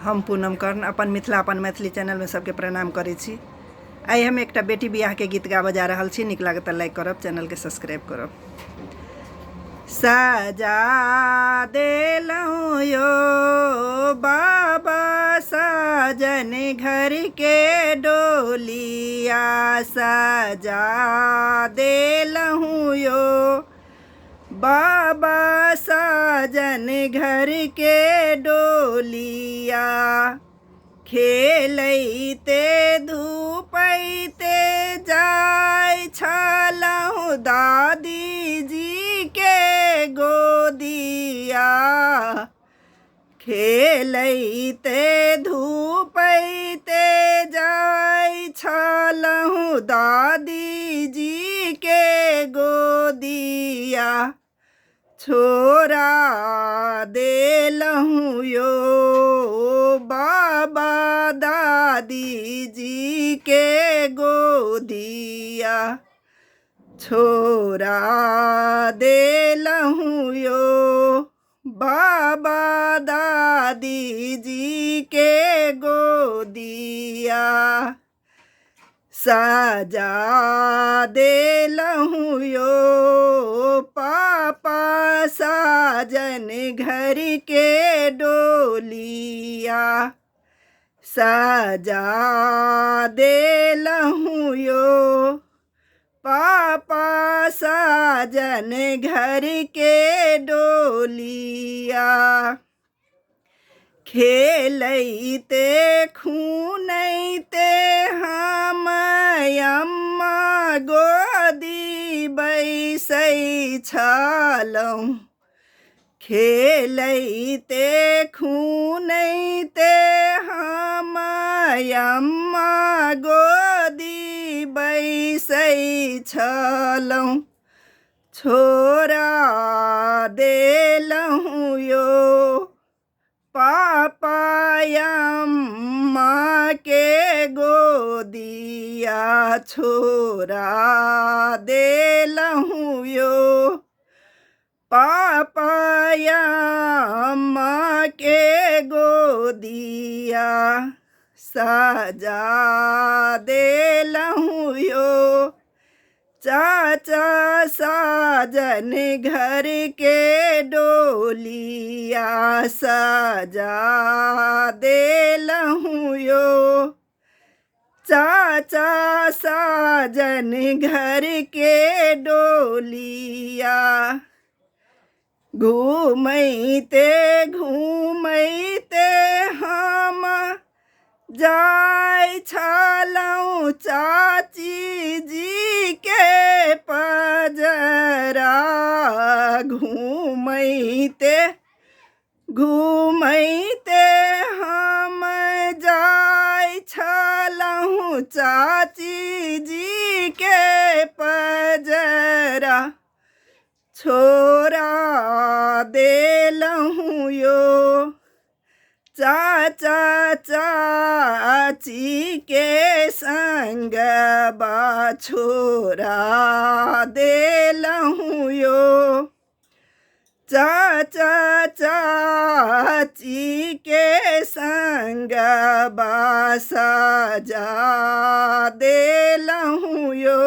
हम पूनम कर्ण अपन मिथिला अपन मैथिली चैनलमे सबके प्रणाम करै छी। आइ हम एकटा बेटी बियाहके गीत गाबऽ जा रहल छी। नीक लागत तऽ लाइक करब, चैनलके सब्सक्राइब करब। सजा देलहुँ यो बाबा सजन घर के डोलिया, सजा देलहुँ यो बाबा साजन घर के डोलिया। खेलैते धूपैते जाय छलहुँ दादी जी के गोदिया, खेलैते धूपैते जाय छलहुँ दादी जी के गोदिया। छोड़ा देलहुँ यो बाबा दादी जी के गोदिया, छोड़ा देलहुँ यो बाबा दादी जी के गोदिया। सजा देलहुँ यो पापा साजन घर के डोलिया, सजा देलहुँ यो पापा साजन घर के डोलिया। खेलैते खूनैते हम अम्मा गोदी बैसै छलहुँ, खेलैते खूनैते हम अम्मा गोदी बैसै छलहुँ। छोड़ा देलहुँ यो पापा अम्मा के गोदिया, छोड़ा देलहुँ यो पापा अम्मा के गोदिया। सजा देलहुँ यो चाचा साजन घर के डोलिया, सजा देलहुँ यो चाचा साजन घर के डोलिया। घूमैते घूमैते हम जाय छलहुँ चाची जी के पजरा, घूमैते घूमैते हम जाय छलहुँ चाची जी के पजरा। छोड़ा देलहुँ यो चाचा चाची के संग बा, छोड़ा देलहुँ यो चाचा चाची के संग बा, सजा देलहुँ यो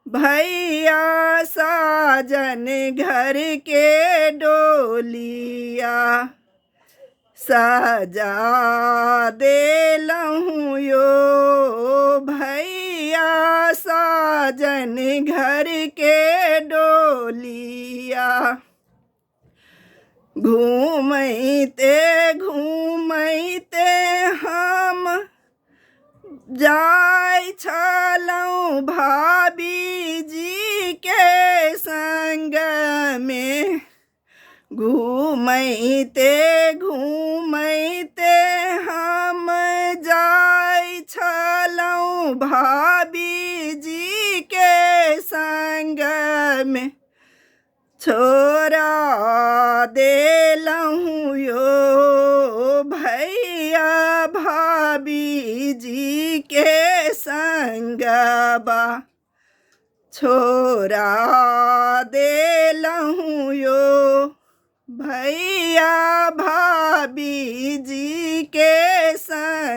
भैया साजन घर के डोलिया, सजा देलहुँ यो भैया साजन घर के डोलिया। घूमैते घूमैते हम जाय छलहुँ भाभी जी के संग में, घूमैते घूमैते हम जाय छलहुँ भाभी जी के संग में। छोड़ा देलहुँ यो भैया भाभी जी के संगबा, छोड़ा देलहुँ यो भैया भाभी जी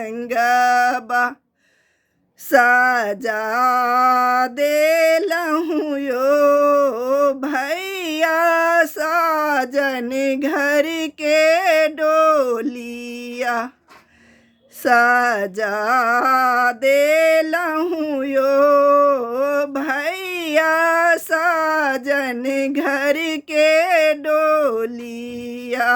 पलंगबा सजा देलहुँ यो भैया साजन घर के डोलिया सजा देलहुँ यो भैया साजन घर के डोलिया।